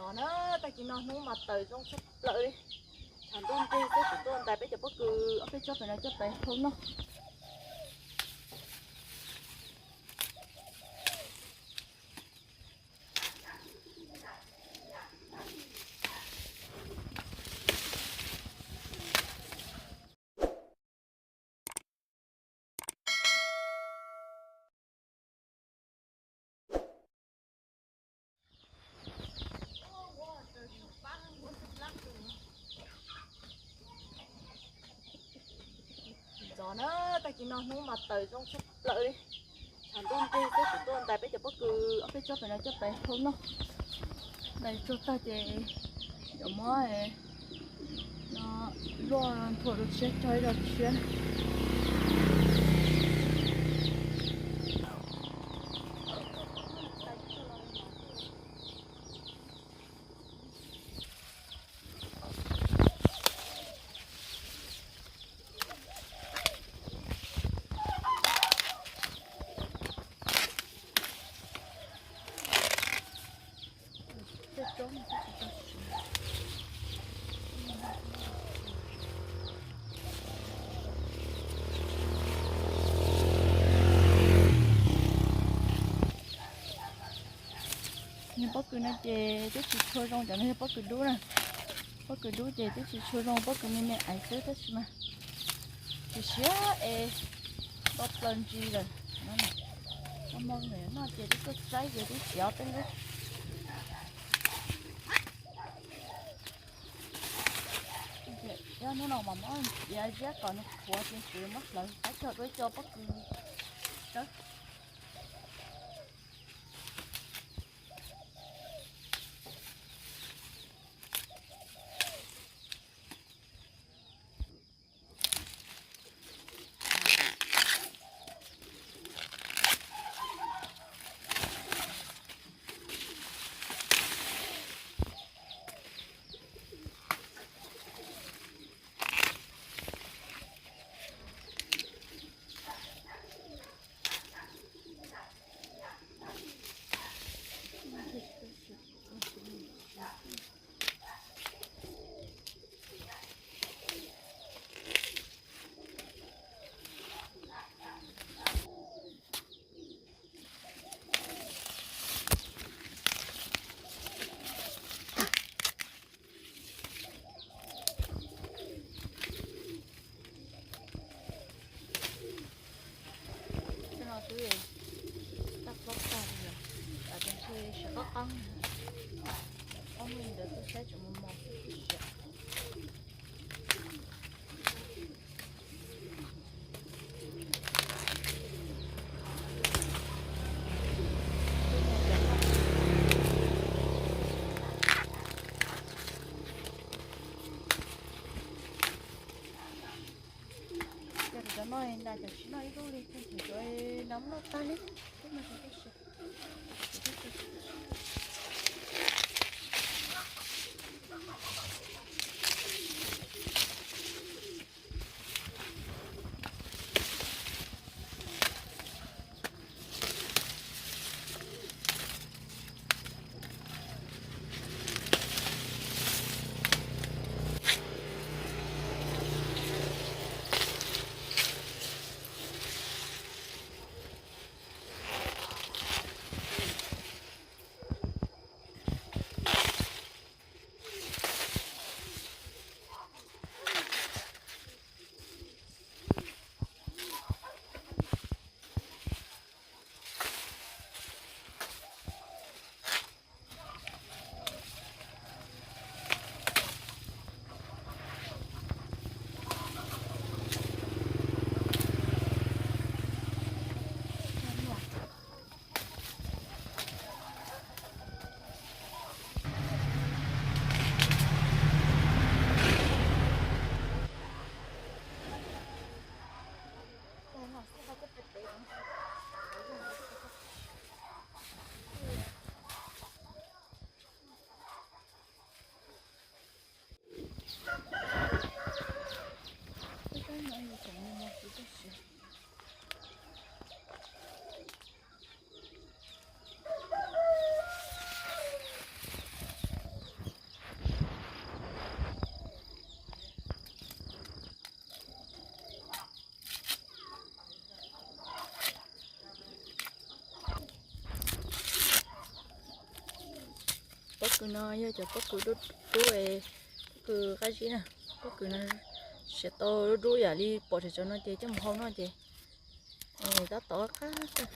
Os na, tag kis no hnub mas tawm zoo tshaj plaws li. Tshav ntuj nrig xwb, kuv tuaj ntais peb cov pob kws ob peb tsob pem no coj pem hau noj. Ntxov na, tag kis no hnub mas tawm zoo tshaj plaws li. Tshav ntuj nrig xwb, kuv tuaj ntais peb cov pob kws ob peb tsob pem no coj pem hau noj. Ntais tsuag tag ces yuav muab no luaj nthua rau tshiab, tso ib rau tshiab. Niag pob kws no ces twb tsis tshua zoo, cov no yog pob kws dub na. Pob kws dub ces twb tsis tshua zoo, pob kws me me aiv xwb tab sis mas tsis siab es nto plaws ntsis lawm. Koj moo noj ces twb tuaj saib ces twb txiav tej lub. Yog hnub no mas muab txiav ziab kom nws qhuav ces kuv yuav muab hlawv qaib cog dua ib co pob kws tsawb. Cov no twb tag plaub tag li os, ces ntshe sawv qab qab, ob hnub ntawd twb saib tseem mos mos xwb. Cov no ntas cov tsis noj ib lub li, cov ntas muab noj tag li. Pob kws no yog cov pob kws dub dub, pob kws qab zib na. Pob kws no siav tau dub dub yam li pom tsam tsam no ces coj mus hau no ces tab tom qab.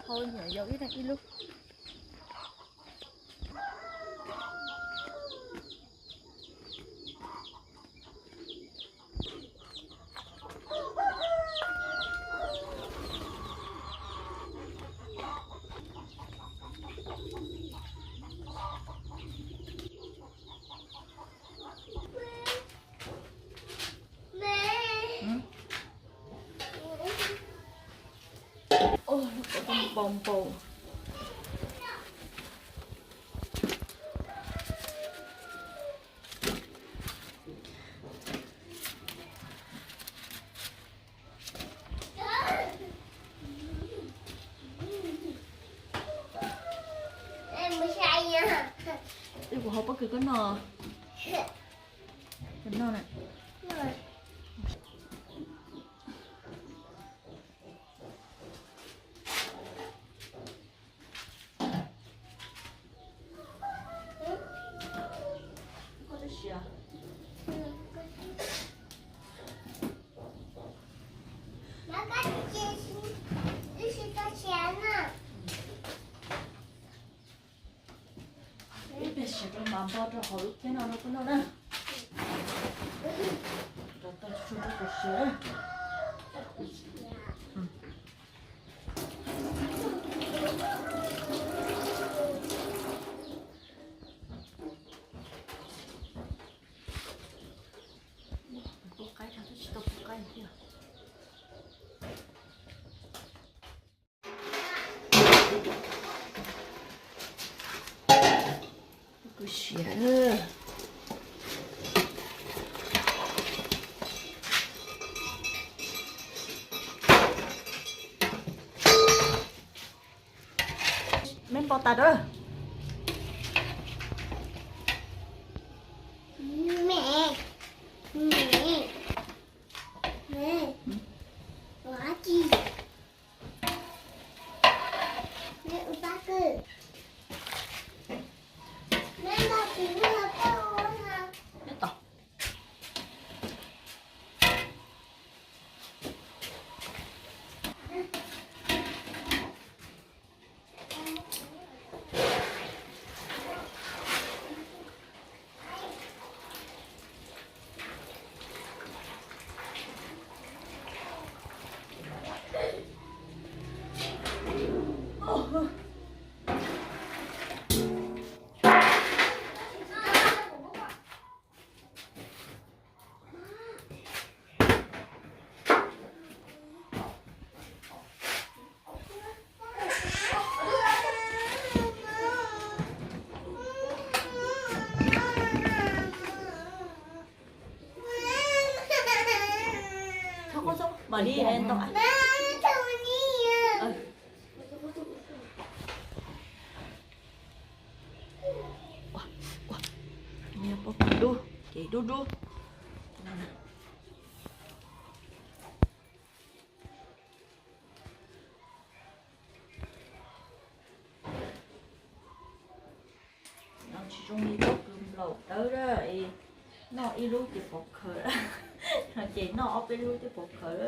Hau nyuam yaus ib leeg ib lub. Npau npau. Ib kuv hau pob kws koj noj. Koj noj na. Ib pliag siav rau mas npau rau hauv lub thiab no rau koj noj na. Rau tau tsuag rau kom siav na. Pub qaib no twb tsis tau pub qaib tiag. Kuv siav. Meb npau tas dab. Mẹ. Mẹ. Mẹ. Ua dab tsi? Mẹ ua dab tsi? Mẹ npau tas dab. Meb tom. Yog pob kws dub ces dub dub. No tsis zoo li pob kws nplaum dawb es noj ib lub ces pov khawv, ces noj ob peb lub twb pov khawv.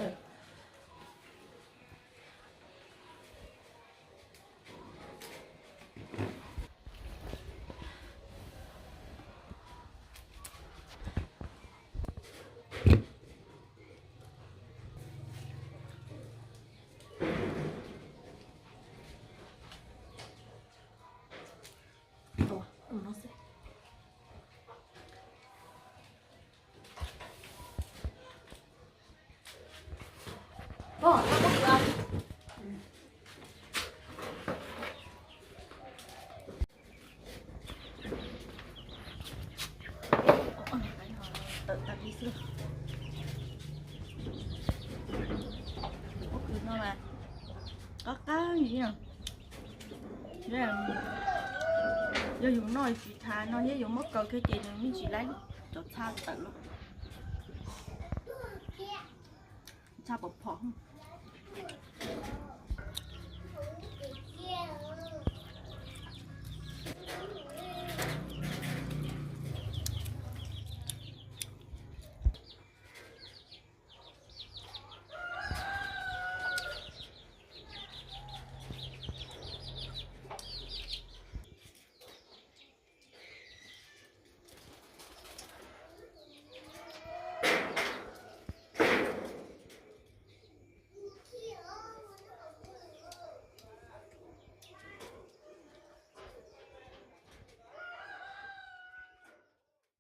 Pob kws no mas qab qab li no. Yog yus noj tsis tas no thiab yus muab kaw kiag ces nws yeej tsis laib cov txha tawm los. Txha pom phom.